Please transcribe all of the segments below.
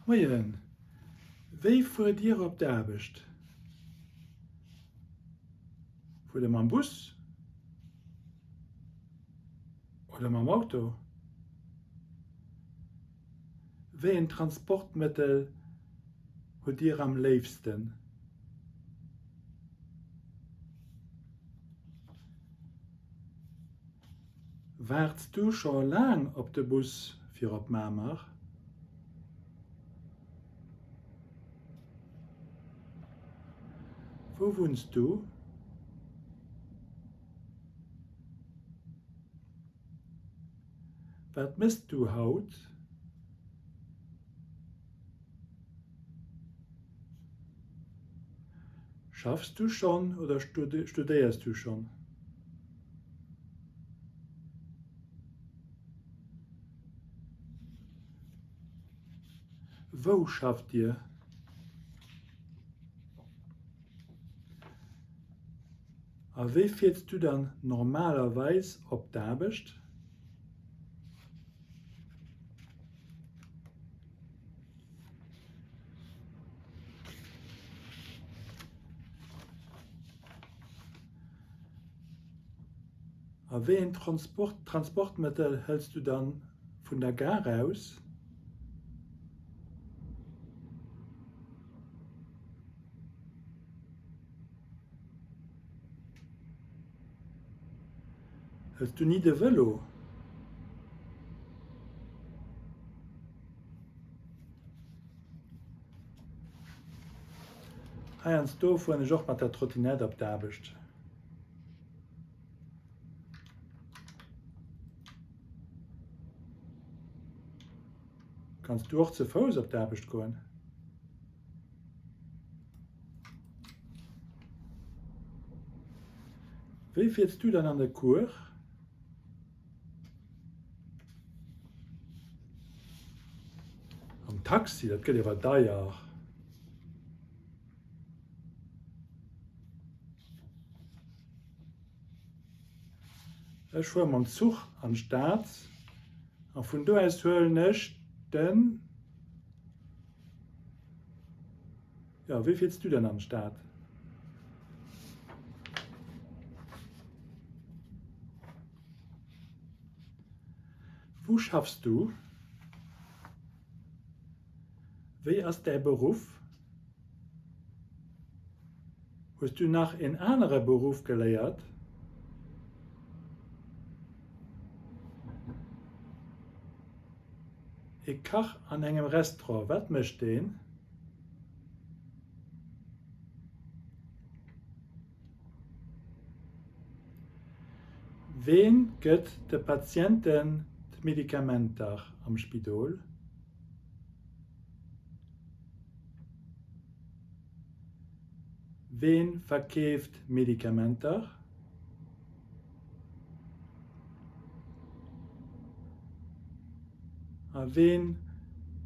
Moien, wéi fuert Dir op d'Aarbecht? Fuert Der mam Bus oder mam Auto? Wéi en Transportmëttel hutt Dir am léifsten? Waarts du scho laang op de Bus fir op Mamer? Wou wunns du? Wat mëss du haut? Schaffs du schonn oder studéiers du schonn? Wou schafft Dir? A wéi fiers du dann normalerweis op d'Aarbecht? A wéi een Transportmëttel hëls du dann vun der Gare aus? Hëls du ni de Vëlo? Heiansdo fueren ech och mat der Trottinette op d'Aarbecht. Kanns du och ze Fouss op d'Aarbecht goen? Wéi fiers du dann an de Cours? Am Taxi, dat gëtt awer deier. Ech fuere mam Zuch an d'Stad a vun do aus huelen ech den. Jo, wéi fiers du dann an d'Stad? Wou schaffs du? Wéi ass däi Beruff? Hues du nach en anere Beruff geléiert? E Kach an engem Restaurant, wat mécht deen? Ween gëtt de Patienten d'Medikamenter am Spidol? Ween verkeeft Medikamenter? A ween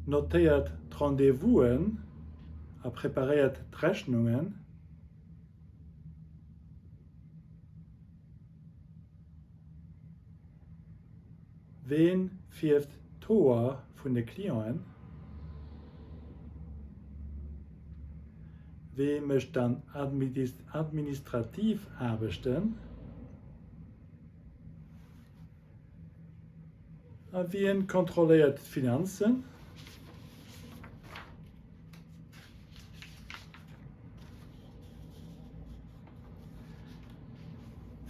notéiert d'Rendez-vousen a preparéiert d'Rechnungen? Ween fierft d'Hoer vun de Clienten? Wee mécht dann administrativ Aarbechten? A wien kontrolléiert d'Finanzen?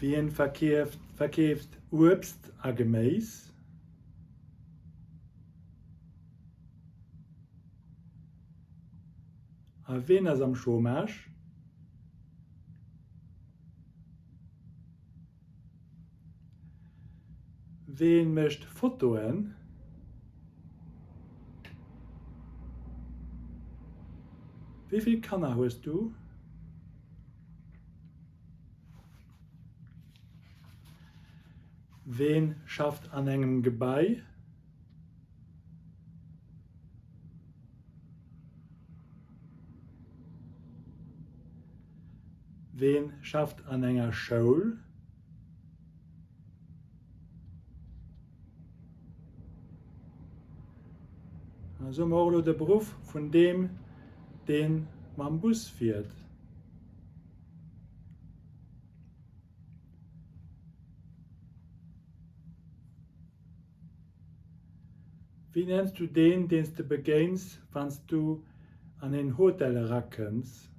Wien verkeeft Uebst a Geméis? A wien ass am Chômage? Ween mécht Fotoen? Wéi vill Kanner hues du? Ween schafft an engem Gebai? Ween schafft an enger Schoul? An soe mer och elo de Beruff vun deem, dee mam Bus fiert. Wéi nenns du deen, deen s de begéins, wann s du an een Hotel erakënns?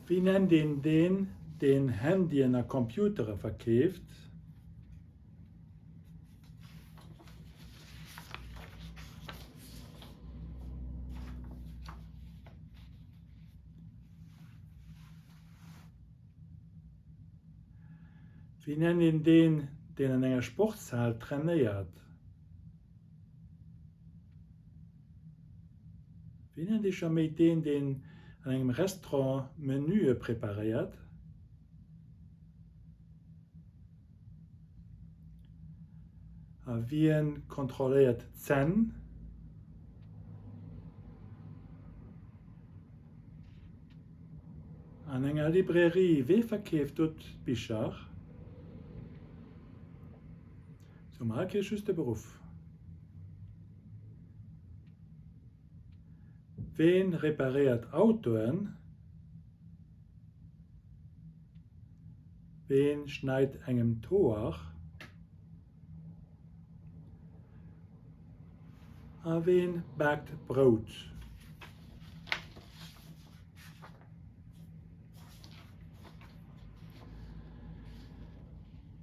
Wéi nennt een deen, deen Handyen a Computere verkeeft? Wéi nennt een deen, deen an enger Sportshal trainéiert? Wéi nennt ee scho méi deen, deen an engem Restaurant Menüe preparéiert? A wien kontrolléiert d'Zänn? An enger Librairie, wee verkeeft do d'Bicher? Sou, ma hei kritt ech just de Beruff. Ween reparéiert Autoen? Ween schneit engem d'Hoer? A ween baakt Brout?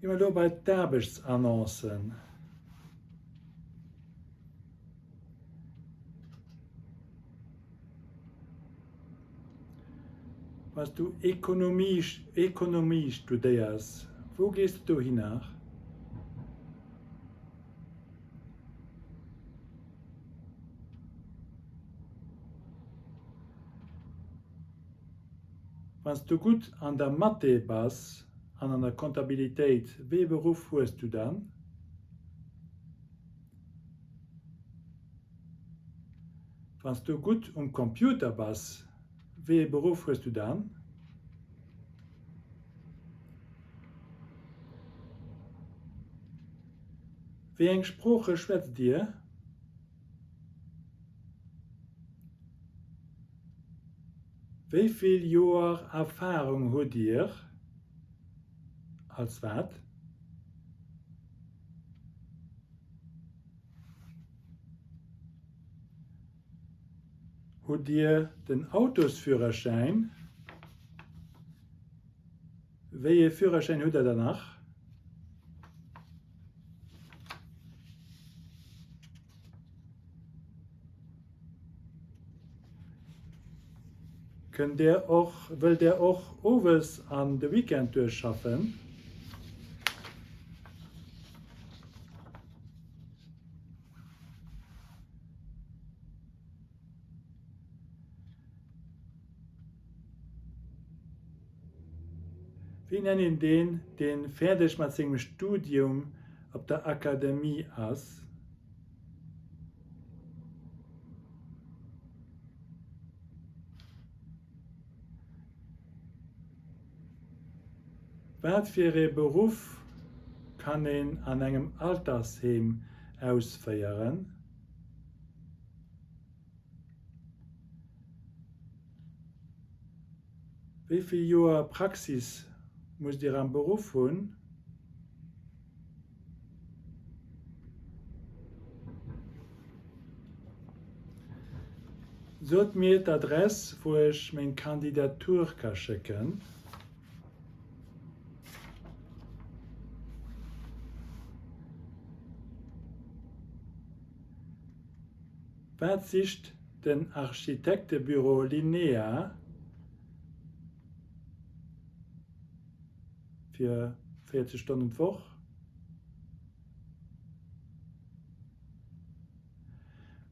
Gi mer elo bei d'Aarbechtsannoncen. Wann s du Ekonomie Ekonomie studéiers, wou gees de dohinner? Wann s du gutt an der Mathé bass an an der Comptabilitéit, wéi ee Beruff hues du dann? Wann s du gutt um Computer bass, wéi ee Beruff hues du dann? Wéi eng Sprooche schwätzt Dir? Wéi vill Joer Erfarung hutt Dir? Als wat? Hutt Dir den Autosführerschäin? Wéi ee Führerschäin hutt Der dann nach? Kënnt Dir och, wëllt Dir och owes an de Weekend duerch schaffen? Wéi nennt een deen, deen fäerdeg mat sengem Studium op der Akademie ass? Wat fir ee Beruff kann een an engem Altersheem ausféieren? Wéi vill Joer Praxis musst Dir am Beruff hunn? Sot mir d'Adress, wou ech meng Kandidatur ka schécken. Wat sicht den Architektebüro Linnea fir 40 Stonnen d'Woch?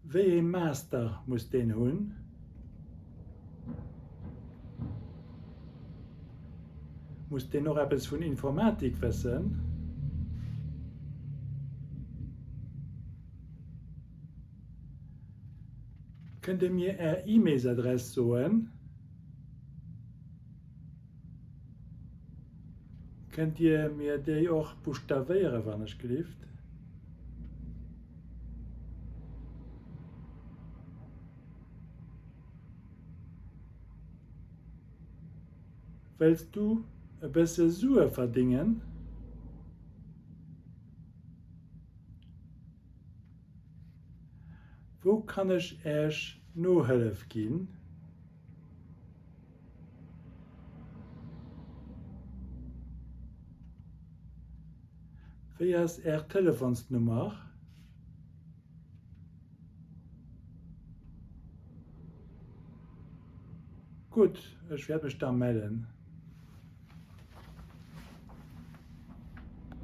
Wéi ee Master muss deen hunn? Muss deen och eppes vun Informatik wëssen? Kënnt Dir mir Är E-Mailsadress soen? Kënnt Dir mir déi och buschtawéiere wann ech gelift? Wëlls du e bësse Sue verdingen? Wou kann ech Äech Nohëllef ginn? Wéi ass Är Telefonsnummer? Gutt, ech wäert mech da mellen.